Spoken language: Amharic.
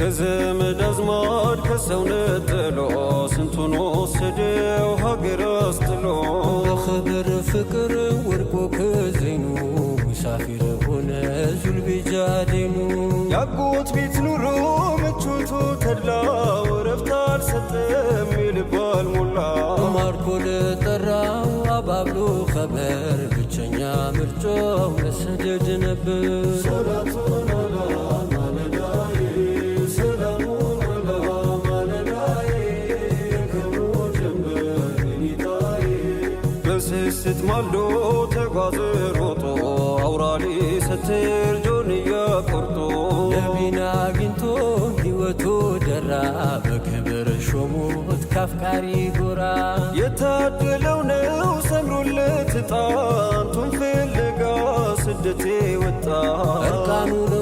ከዘመድ አዝማድ ከሰው ነጥሎ ስንቱን ወሰደው ሀገር አስጥሎ። በኽብር ፍቅር ወድቆ ከዘይኑ ሙሳፊር ሆነ ዙልቢጃዴኑ። ያጎት ቤት ኑሮ ምቾቱ ተድላው እረፍት አልሰጠም ይልባል ሞላ። ማርኮ ለጠራው አባብሎ ኸበር ብቸኛ ምርጫው መሰደድ ነበር። ሰላቱን አላ ማለዳዬ፣ ሰላሙን አላ ማለዳዬ፣ የክብሩ ጀንበር ኒጣዬ። በስስት ማልዶ ተጓዘ ሮጦ አውራሊ ስትር ጆንያ ቆርጦ። ነቢን አግኝቶ ሕይወቱ ደራ፣ በክብር ሾሙት ካፍቃሪ ጎራ። የታደለው ነው ሰምሮለት እጣ አንቱን ፍለጋ ስደቴ ወጣ። እርቃኑን